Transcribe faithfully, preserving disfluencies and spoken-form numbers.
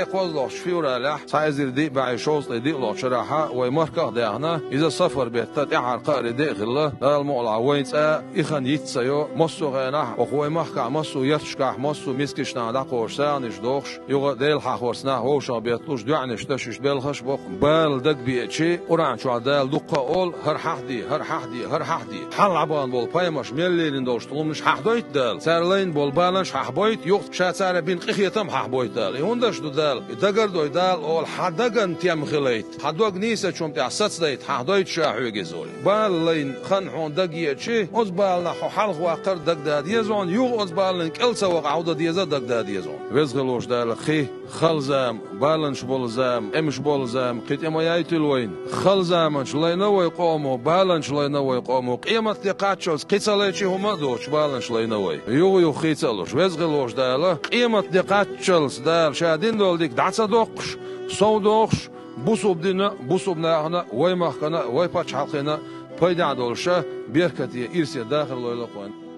кхозлагӀчу февралехь, цхьа эзар диъ бӀе шовзткъе диълагӀчу шарахь вай махках а даьхна, иза сафар беттан тӀаьхьара кхаари де а хилла, Дала мукъалахь вайн цӀа а, и хан йиц ца йо, массо а хенахь, оха вай махкахь, массо а ярташкахь, массо а мискачу нахана дӀакхочуш сагӀанаш дохуш, юха Делан хьахорца нах вовшах бетталуш, доьӀнаш дашаш, белхаш а боккхуш, бала дагабеачи, Къуръан чохь Дала дуккха а олу: «ХӀара хьахьде, хӀара хьахьде, хӀара хьахьде». Хьалха бахана болу пайхамарш мел лелийна долуш долу хӀуманаш хьахьдойту Дала, цара лайна болу баланаш хьахьбойту, юха ша цара бина къинхетам хьахьбойту Дала. И хӀунда ду Дала? И дагардой Дала олу: «Хьан дагна тем хилайта, хьан дог нийсачун тӀехь сацадайта, хьахьдойту ша хьоьга иза», олий. Бала лайна хан хьуна дагеачи, оцу баланах хьо хьалха ваккхар дагада деза хьуна, юха оцу баланийн кӀел ца вакъахь хьо дан деза дагада деза хьуна. Веза хилла волчу Дала кхин хала зама, баланаш болу зама, къемаш болу зама кхин тӀе ма яйтийла вайна. Хала заманаш лайна вай къомо, баланаш лайна вай къомо, къематде кхаччалц кхин ца лайчи хӀума а доцуш баланаш лайна вай. Юха-юха хийца а луш, Веза хилла волчу Дала, къематде кхаччалц Дала ша дина долу дика дӀа ца доккхуш, сов дохуш, бусулба дина, бусулба нахана, вай махкана, вай пачхьалкхана пайдехь долуш, беркате, ирсе дахар лойла вайна.